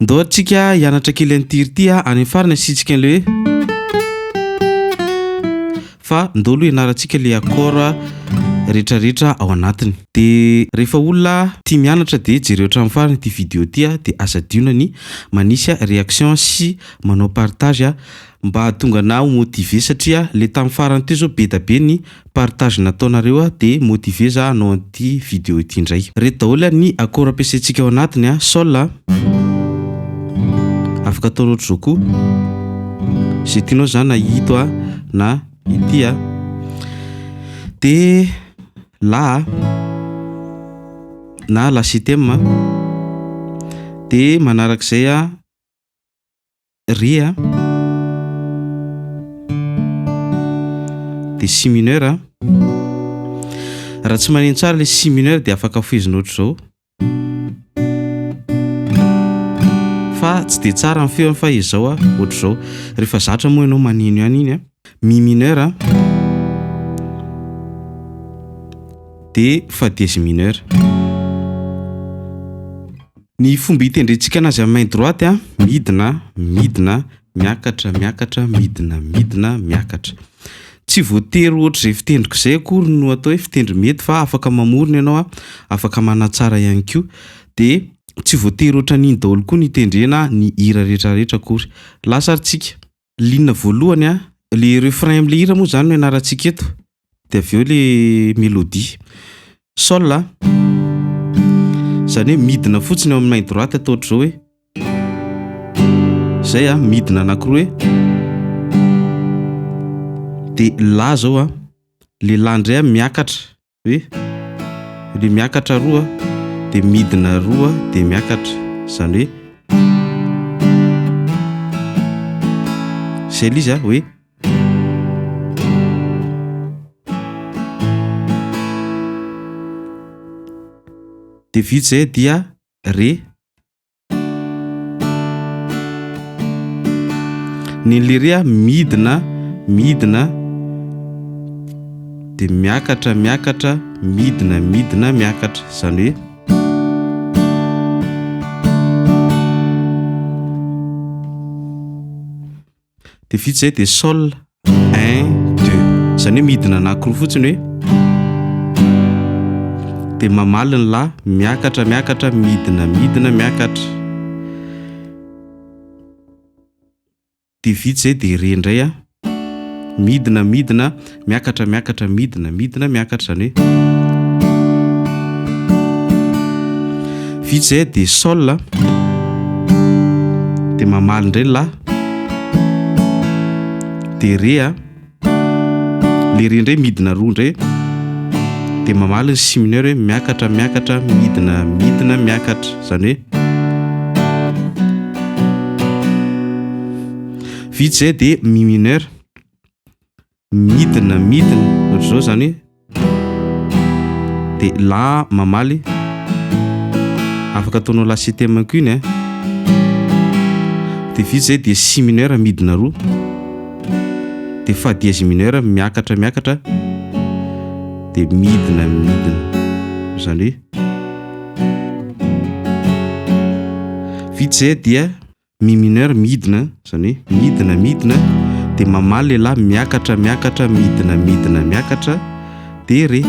Ndao ary tsika hianatra kely an'ity hira ity a, any amin'ny farany asiantsika an'ilay hoe fa ndao aloha hianarantsika ilay accord rehetrarehetra ao anatiny. De rehefa olona tia mianatra de jereo hatramin'ny farany ity vidéo ity a, de aza adino ny manisy réaction sy manao partage a mba hahatonga anah ho motivé satria le tamin'ny farany teo zao be da be ny partage nataonareo a de motivé za hanao an'ity vidéo ity indray. Reto daholo ny accord ampiasaintsika ao anatiny a, sol a, afaka ataonao ohatr'izao koa, zay tianao zany na ito a na ity a, de la a na la septième a, de manarak'izay a Ré a, de si mineur a, raha tsy maneno tsara le si mineur de afaka afohezina ohatr'izao fa tsy de tsara ny feony fa izao a ohatr'izao, rehefa zatra moa ianao maneno ihany iny a, mi mineur a, de fa dièse mineur. Ny fomba hitendrentsika anazy amin'ny main droite a, midina, midina, miakatra, miakatra, midina, midina, miakatra. Tsy voatery ohatr'izay fitendriko izay akory no atao hoe fitendry mety fa afaka mamorona ianao a, afaka manatsara ihany koa. De tsy voatery ohatran'iny daholo koa ny hitendrena ny hira rehetrarehetra akory. Lasa ary tsika. Ligne voalohany a, le refrain am'le hira moa zany no ianarantsika eto, de avy eo le mélodie. Sol a, zany hoe midina fotsiny eo amin'ny main droite atao ohatr'izao hoe zay a, midina anankiroa hoe de la zao a, le la ndray a miakatra hoe le miakatra roa de midina roa de miakatra, zany hoe zay le izy a hoe. De vita zay dia ré. Ny an'le ré a midina, midina de miakatra, miakatra, midina, midina, miakatra, zany hoe. De vita zay de sol, un, deux, zany hoe midina anankiroa fotsiny hoe de mamaly ny la, miakatra, miakatra, midina, midina, miakatra. De vita zay de ré ndray a, midina, midina, miakatra, miakatra, midina, midina, miakatra, zany hoe vita zay de sol a, de mamaly ndray la, de ré a, le ré ndray midina roa ndray de mamaly ny si mineur hoe miakatra, miakatra, midina, midina, miakatra, zany hoe vita zay de mi mineur. Midina midina ohatr'izao zany hoe de la mamaly, afaka ataonao la septième koa iny a, de vita zay de si mineur midina roa, de fa dièse mineur miakatra miakatra de midina midina, zany hoe vita zay dia Mi mineur midina, zany hoe midina midina de mamaly le la miakatra miakatra midina midina miakatra de ré.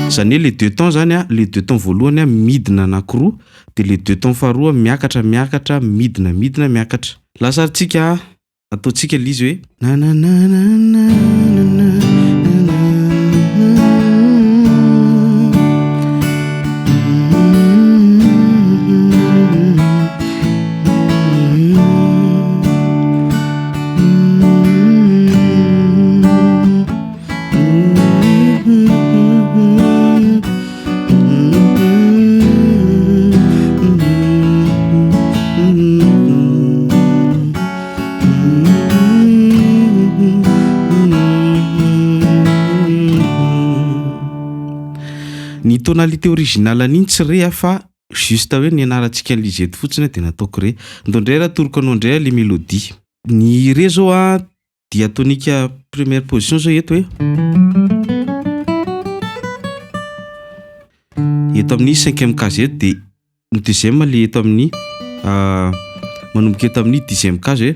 Zany hoe le deux temps zany a, le deux temps voalohany a midina anankiroa de le deux temps faharoa miakatra miakatra midina midina miakatra. Lasa ary tsika Ataontsika ilay izy hoe. Ny tonalité originale an'iny tsy re a fa juste hoe nianarantsika an'le izy eto fotsiny de nataoko re. Ndao ndray raha atoroko anao ndray le mélodie. Ny re zao a diatonique première position zao eto hoe eto amin'ny cinquième case eto de. Ny deuxième le eto amin'ny manomboka eto amin'ny dixième case hoe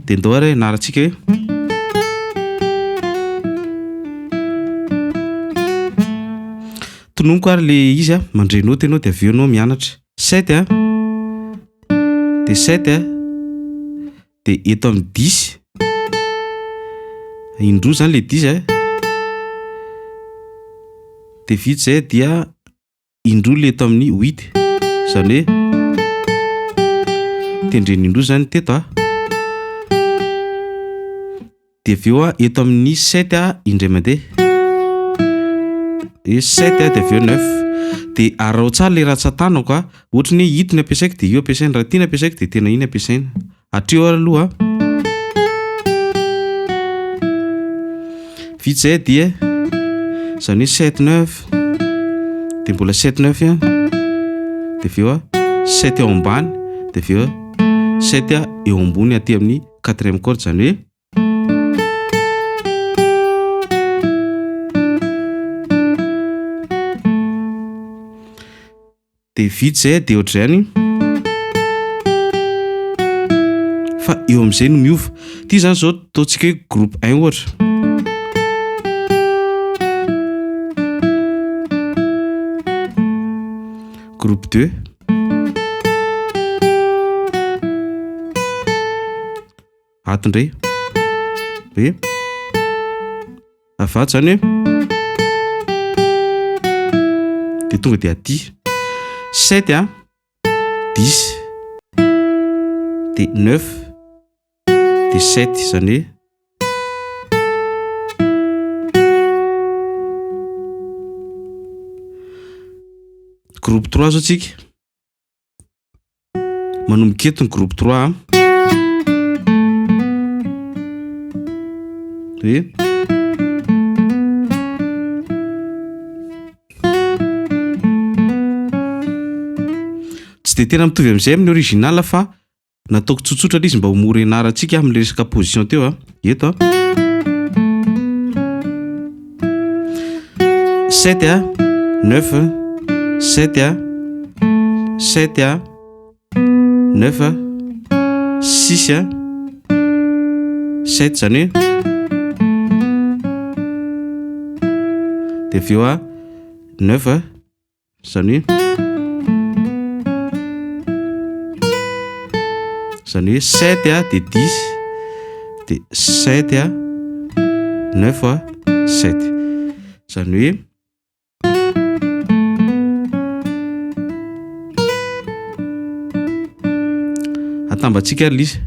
de ndao ary ianarantsika hoe tononiko ary le izy a, mandray naoty ianao de avy eo ianao mianatra. Sept a, de sept a, de eto am'dix, indroa zany le dix a, de vita zay dia indroa le eto amin'ny huit, zany hoe tendrena indroa zany teto a, de avy eo a eto amin'ny sept a indray mandeha, hoe sept a de avy eo neuf, de araho tsara le rantsan-tanako a, ohatry ny hoe ito no ampiasaiko de io ampiasaina, raha ty no ampiasaiko de tena iny ampiasaina. Hatreo ary aloha. Vita zay dia zany hoe sept neuf de mbola sept neuf ihany, de avy eo a sept eo ambany de avy eo sept a eo ambony aty amin'ny quatrième corde zany hoe de vita zay de ohatr'izay ihany fa eo am'zay no miova. Ty zany zao ataontsika hoe groupe un ohatra. Groupe deux, ato indray hoe avy ato zany hoe de tonga de aty sept a, dix, de neuf, de sept zany hoe groupe trois zao tsika, manomboka eto ny groupe trois hoe tsy de tena mitovy am'zay amin'ny original fa nataoko tsotsotra le izy mba ho mora ianarantsika am'le resaka position teo a, eto a sept a, neuf, sept a, sept a, neuf, six a, sept zany hoe de avy eo a neuf zany hoe zany hoe sept a de dix de sept a, neuf a, sept zany hoe atambatsika ary le izy.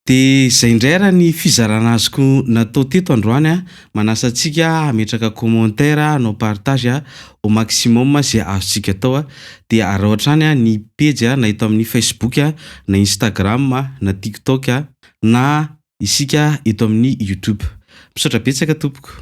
De zay indray raha ny fizarana azoko natao teto androany a, manasa antsika hametraka commentaire, hanao partage a au maximum zay azontsika atao a, de araho hatrany a ny pejy a na eto amin'ny Facebook a na Instagram a na TikTok a na isika eto amin'ny YouTube. Misaotra betsaka tompoko.